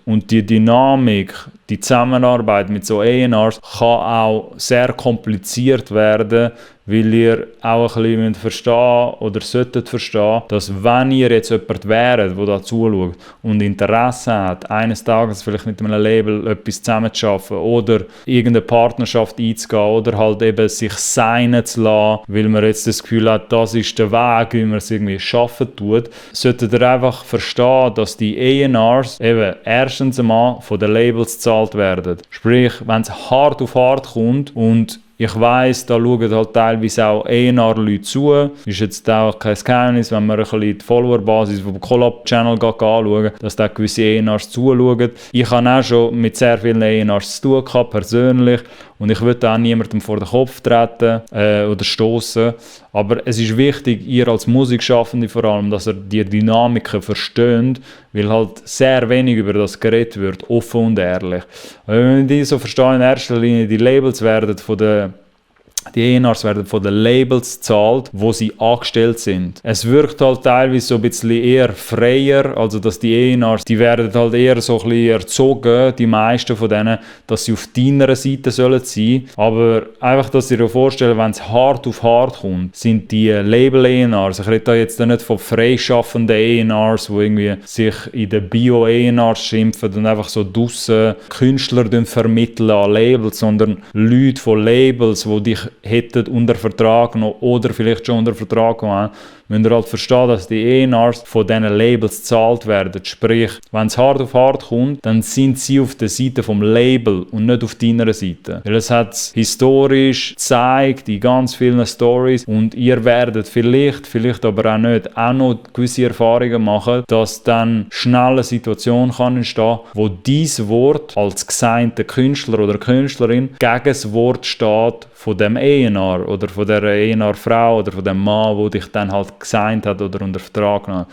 Und die Dynamik, die Zusammenarbeit mit so A&Rs kann auch sehr kompliziert werden, weil ihr auch ein bisschen verstehen oder solltet verstehen, dass wenn ihr jetzt jemand wäret, der da zuschaut und Interesse hat, eines Tages vielleicht mit einem Label etwas zusammenzuschaffen oder irgendeine Partnerschaft einzugehen oder halt eben sich signen zu lassen, weil man jetzt das Gefühl hat, das ist der Weg, wie man es irgendwie schaffen tut, solltet ihr einfach verstehen, dass die A&Rs eben erstens einmal von den Labels gezahlt werden. Sprich, wenn es hart auf hart kommt und ich weiss, da schauen halt teilweise auch A&R-Leute zu. Ist jetzt auch kein Geheimnis, wenn man ein bisschen die Followerbasis vom Collab-Channel anschaut, dass da gewisse A&Rs zuschauen. Ich habe auch schon mit sehr vielen A&Rs zu tun gehabt, persönlich. Und ich will auch niemandem vor den Kopf treten oder stoßen. Aber es ist wichtig, ihr als Musikschaffende vor allem, dass ihr die Dynamiken versteht, weil halt sehr wenig über das geredet wird, offen und ehrlich. Wenn ich die so verstehe, in erster Linie, die Labels werden von den Die A&Rs werden von den Labels gezahlt, wo sie angestellt sind. Es wirkt halt teilweise so ein bisschen eher freier, also dass die A&Rs, die werden halt eher so ein bisschen erzogen, die meisten von denen, dass sie auf deiner Seite sollen sein. Aber einfach, dass ihr euch vorstellt, wenn es hart auf hart kommt, sind die Label A&Rs, ich rede da jetzt nicht von freischaffenden A&Rs, die irgendwie sich in den Bio A&Rs schimpfen und einfach so draussen Künstler vermitteln an Labels, sondern Leute von Labels, die dich hätten unter Vertrag noch oder vielleicht schon unter Vertrag haben, müsst ihr halt verstehen, dass die A&Rs von diesen Labels gezahlt werden. Sprich, wenn es hart auf hart kommt, dann sind sie auf der Seite vom Label und nicht auf deiner Seite. Weil es hat historisch gezeigt in ganz vielen Stories und ihr werdet vielleicht aber auch nicht, auch noch gewisse Erfahrungen machen, dass dann schnell eine Situation kann entstehen, wo dieses Wort als gesignter Künstler oder Künstlerin gegen das Wort steht von dem A&R oder von der A&R-Frau oder von dem Mann, der dich dann halt gesigned hat oder unter Vertrag genommen.